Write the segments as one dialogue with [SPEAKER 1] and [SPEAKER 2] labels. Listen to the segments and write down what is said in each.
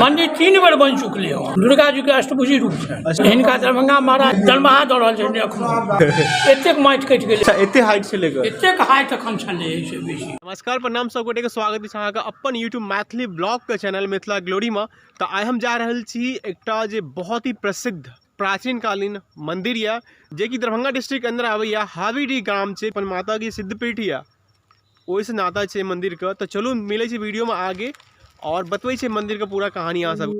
[SPEAKER 1] मंदिर 3 बेर बनि चुकले हँ। दुर्गा जी के अष्टभुजी रूप छै। हिनका दरभंगा महाराज दरमाहा दऽ रहल छथिन एखनो। एतेक माटि कटि गेलै।
[SPEAKER 2] अच्छा, एते हाइट छलै एकर?
[SPEAKER 1] एतेक हाइट एखन छलै एहिसँ बेसी।
[SPEAKER 2] नमस्कार, प्रणाम सब गोटे के स्वागत अछि अहाँके अपन यूट्यूब मैथिली ब्लॉग के चैनल मिथिला ग्लोरी में। तऽ आइ हम जा रहल छी एकटा जे बहुत ही प्रसिद्ध प्राचीन कालीन मंदिर यऽ जेकि दरभंगा डिस्ट्रिक्ट के अंदर आबैया, हावीडीह गाम छै, अपन माता के सिद्धपीठ यऽ, ओहिसँ नाता छै मंदिर के। तऽ चलू मिलै छै वीडियो में आगे और बतबै छै मंदिर के पूरा कहानी अहाँ सब।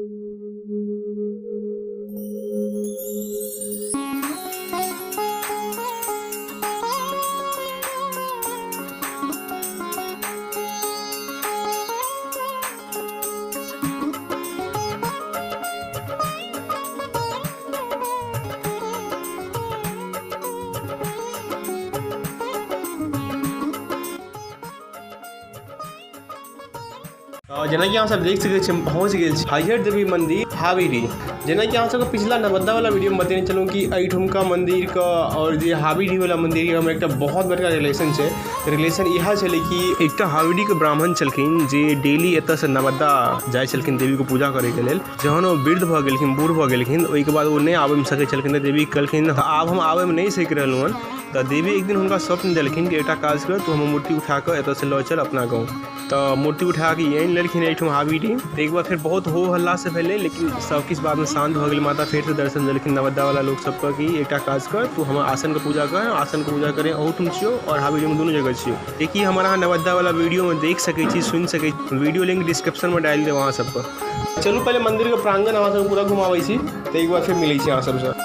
[SPEAKER 2] जेनाकि अहाँ सब देख सकै छी हम पहुँच गेल छी हरिहर देवी मंदिर हावीडीह। जेनाकि अहाँ सबके पिछला नवद्दा वाला वीडियो में बतेने छलहुँ कि एहिठुमका मंदिरके और जे हावीडीह वाला मंदिर यऽ ओहिमे एकटा बहुत बड़का रिलेशन छै। रिलेशन इएह छलै कि एकटा हावीडीहके ब्राह्मण छलखिन जे डेली एतऽसँ नवद्दा जाइ छलखिन देवीके पूजा करैके लेल। जहन ओ वृद्ध भऽ गेलखिन, बूढ़ भऽ गेलखिन, ओहिके बाद ओ नहि आबैमे सकै छलखिन तऽ देवी कहलखिन आब हम आबैमे नहि सकि रहलहुँ हन। तऽ देवी एक दिन हुनका स्वप्न देलखिन कि एकटा काज कर, तू हमर मूर्ति उठाकऽ एतऽसँ लऽ चल अपना गाँव। तऽ मूर्ति उठाकऽ ई आनि लेलखिन एहिठाम हावीडीह। ताहिके बाद फेर बहुत हो हल्ला से भेलै, लेकिन सब किछु बादमे शान्त भऽ गेलै। माता फेरसँ दर्शन देलखिन नवद्दावला लोक सबके कि एकटा काज कर, तू हमर आसनके पूजा कर, आसनके पूजा करे अहूठाम छियौ आओर हावीडीहमे दुनू जगह छियौ। जेकि हमर अहाँ नवद्दावला वीडियोमे देख सकै छी, सुनि सकै छी। वीडियो लिंक डिस्क्रिप्शनमे डालि देब अहाँ सबके। चलू पहिले मन्दिरके प्राङ्गण अहाँ सबके पूरा घुमाबै छी, ताहिके बाद फेर मिलै छी अहाँ सबसँ।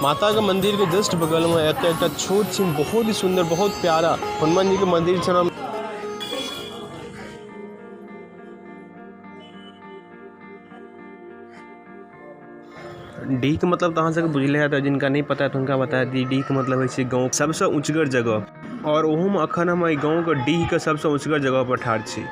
[SPEAKER 2] माता के मंदिर के जस्ट बगल में एक एकटा छोट छिन बहुत ही सुंदर बहुत प्यारा हनुमान जी के मंदिर छन। डी के मतलब तऽ अहाँ सबके बुझले हैत, जिनका नहीं पता है तऽ हुनका बता दी। डी के मतलब होइ छै गाँव, सबसँ ऊँचगर जगह, और ओहूमे अखन हम एहि गाँवके डीह के सबसँ ऊँचगर जगह पर ठाढ़ छी।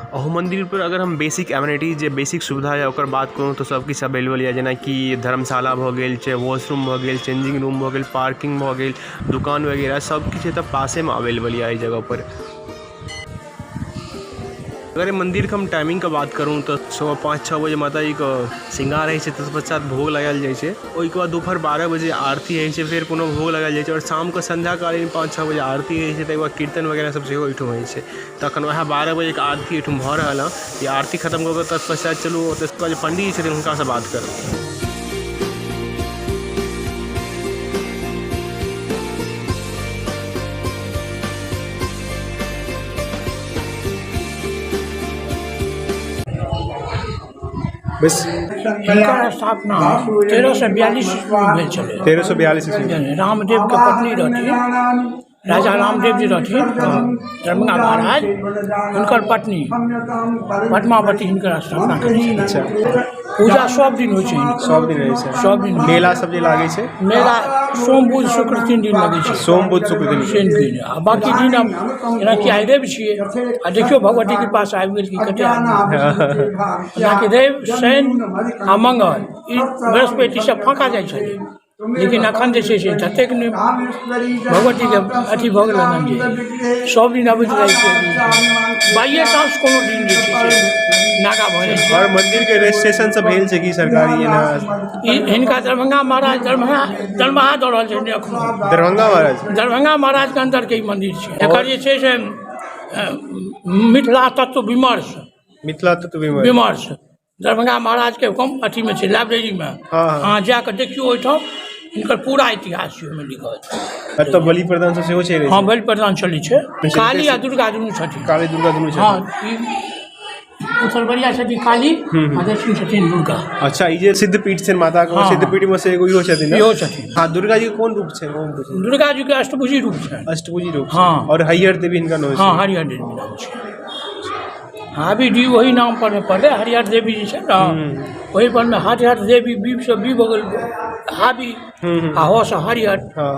[SPEAKER 2] अहू मंदिर पर अगर हम बेसिक एमिनिटीज जे बेसिक सुविधा यऽ ओकर बात करू तऽ सब किछु अवेलेबल यऽ, जेनाकि धर्मशाला भऽ गेल छै, वॉशरूम भऽ गेल, चेंजिंग रूम भऽ गेल, पार्किंग भऽ गेल, दुकान वगैरह सब किछु एतऽ पासेमे अवेलेबल यऽ एहि जगह पर। अगर मंदिरके हम टाइमिंगके बात करूँ तऽ 5:15 6 बजे माताजीके श्रृंगार होइ छै, तत्पश्चात भोग लगायल जाइ छै। ओहिके बाद दोपहर 12 बजे आरती होइ छै, फेर कोनो भोग लगायल जाइ छै और शामके संध्या कालीन 5-6 बजे आरती होइ छै। ताहिके बाद कीर्तन वगैरह सब सेहो ओहिठाम होइ छै। तखन वएह 12 बजेके आरती एहिठाम भऽ रहल हँ। ई आरती खतम कऽ कऽ तत्पश्चात चलू ओतुका जे पंडीजी छथिन हुनकासँ बात करब। बस
[SPEAKER 1] हिनकर स्थापना 1342 ईस्वी में भेल छलै।
[SPEAKER 2] 1342 ईस्वी में।
[SPEAKER 1] रामदेव के पत्नी रहथिन, राजा रामदेव जी रहथिन दरभंगा महाराज, हुनकर पत्नी पद्मावती हिनकर स्थापना केने छथिन।
[SPEAKER 2] अच्छा।
[SPEAKER 1] पूजा सब दिन होइ छै हिनकर।
[SPEAKER 2] सब दिन होइ छै।
[SPEAKER 1] सब दिन।
[SPEAKER 2] मेला सब जे लागै छै?
[SPEAKER 1] मेला सोम बुध शुक्र 3 दिन लगै छै।
[SPEAKER 2] सोम बुध शुक्र दिन।
[SPEAKER 1] शनि दिन आ बाकी दिन आब जेनाकि आइ रवि छियै आ देखियौ भगवती कृपासँ आबि गेल कि कते आदमी। जेनाकि रवि शनि आ मंगल ई बृहस्पति ई सब फाँका जाइ छलै, लेकिन एखन जे छै से ततेक नहि भगवतीके अथी भऽ गेलै हन जे सब दिन अबैत रहै छै। बाइए चांस कोनो दिन जे छै से नागा भऽ जाइ छै।
[SPEAKER 2] और मंदिर के रजिस्ट्रेशन सब भेल छै कि सरकारी एना?
[SPEAKER 1] ई हिनका दरभंगा महाराज दरभंगा दरमाहा दऽ रहल छथिन एखनो।
[SPEAKER 2] दरभंगा महाराज?
[SPEAKER 1] दरभंगा महाराजके अन्दरके ई मंदिर छै। एकर जे छै से मिथिला तत्व विमर्श,
[SPEAKER 2] मिथिला तत्व विमर्श,
[SPEAKER 1] विमर्श दरभंगा महाराजके कम अथीमे छै लाइब्रेरीमे।
[SPEAKER 2] हँ, हँ।
[SPEAKER 1] अहाँ जा कऽ देखियौ ओहिठाम हिनकर पूरा इतिहास छै ओहिमे लिखल।
[SPEAKER 2] एतऽ बलि प्रदान सब सेहो छै?
[SPEAKER 1] हँ, बलि प्रदान चलै छै। काली आ दुर्गा दुनू छथिन।
[SPEAKER 2] काली दुर्गा दुनू छथिन।
[SPEAKER 1] हँ, ई उत्तरबरिया छथिन काली आ दक्षिण छथिन दुर्गा।
[SPEAKER 2] अच्छा, ई जे सिद्धपीठ छै माता के,
[SPEAKER 1] हँ,
[SPEAKER 2] सिद्धपीठ में से एगो इहो छथिन ने?
[SPEAKER 1] इहो छथिन।
[SPEAKER 2] हाँ, दुर्गा जी के कोन रूप छै? कोन रूप छै?
[SPEAKER 1] दुर्गा जी के अष्टभुजी रूप छै।
[SPEAKER 2] अष्टभुजी रूप छै।
[SPEAKER 1] हँ।
[SPEAKER 2] और हरिहर देवी हिनका नाम छै?
[SPEAKER 1] हँ, हरिहर देवी नाम छै। हावीडीह ओही नाम पर मे पड़लै। हरिहर देवी जे छै ने ओहि पर मे हरिहर देवी, बी से बी भऽ गेल हाबी आ ह से हरिहर।
[SPEAKER 2] हँ।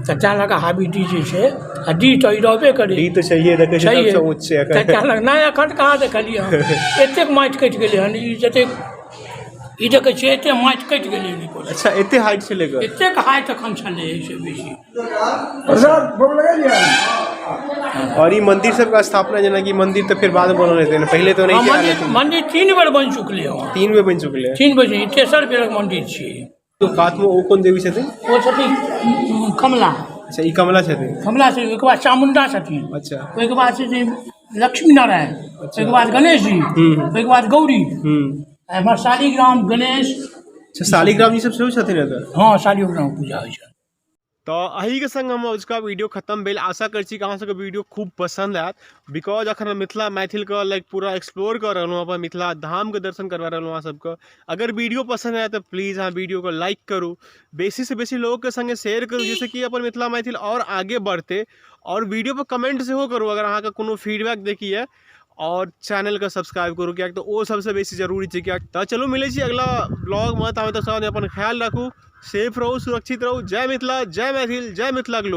[SPEAKER 1] तऽ तैं लऽ कऽ हावीडीह जे छै आ डीह तऽ ई रहबे करै।
[SPEAKER 2] ई तऽ छैहे, देखै छियै
[SPEAKER 1] छैहे
[SPEAKER 2] सबसँ ऊँच छै
[SPEAKER 1] तऽ
[SPEAKER 2] एखन।
[SPEAKER 1] तैं लऽ नहि एखन कहाँ देखलियै हन, एतेक माटि कटि गेलै हन ई जतेक ई देखै छियै एते माटि कटि गेलै एहि।
[SPEAKER 2] अच्छा, एते हाइट छलै एकर?
[SPEAKER 1] एतेक हाइट एखन छलै एहिसँ बेसी।
[SPEAKER 2] और ई मंदिर सबके स्थापना, जेनाकि मंदिर तऽ फेर बाद मे बनल हेतै ने, पहिले तऽ ओनाहिते आयल
[SPEAKER 1] मन्दिर
[SPEAKER 2] हेतै?
[SPEAKER 1] मन्दिर 3 बेर बनि चुकलै हँ।
[SPEAKER 2] 3 बेर बनि चुकलै?
[SPEAKER 1] 3 बेर, ई तेसर बेरक मन्दिर छियै।
[SPEAKER 2] तो कातमे ओ कोन देवी छथिन?
[SPEAKER 1] ओ छथिन कमला।
[SPEAKER 2] अच्छा, ई कमला छथिन?
[SPEAKER 1] कमला छथिन, ओहिके बाद चामुण्डा छथिन। ओहिके बाद छथिन लक्ष्मी नारायण, ओहिके बाद गणेश जी, ओहिके बाद गौरी, आ एम्हर शालिग्राम गणेश।
[SPEAKER 2] अच्छा, शालिग्राम जी सब सेहो छथिन एतऽ?
[SPEAKER 1] हँ, शालिग्राम पूजा होइ छै।
[SPEAKER 2] तऽ एहिके संग हम अजुका वीडियो खतम भेल। आशा करै छी कि अहाँ सबके वीडियो खूब पसन्द आयत, because अखन हम मिथिला मैथिलके लाइक पूरा एक्सप्लोर कऽ रहलहुँ, अपन मिथिला धामके दर्शन करवा रहलहुँ अहाँ सबके। अगर वीडियो पसन्द आयत तऽ प्लीज अहाँ वीडियोके लाइक करू, बेसीसँ बेसी लोकके सङ्गे शेयर करू, जाहिसँ कि अपन मिथिला मैथिल आओर आगे बढ़तै। आओर वीडियो पर कमेंट सेहो करू अगर अहाँके कोनो फीडबैक दैके यऽ, आओर चैनलके सब्सक्राइब करू, किएक तऽ ओ सबसँ बेसी जरूरी छै। किएक तऽ चलू, मिलै छी अगिला ब्लॉगमे। ताबे तक सब अपन ख्याल राखू, सेफ रहू, सुरक्षित रहू। जय मिथिला, जय मैथिल, जय मिथिला ग्लोरी।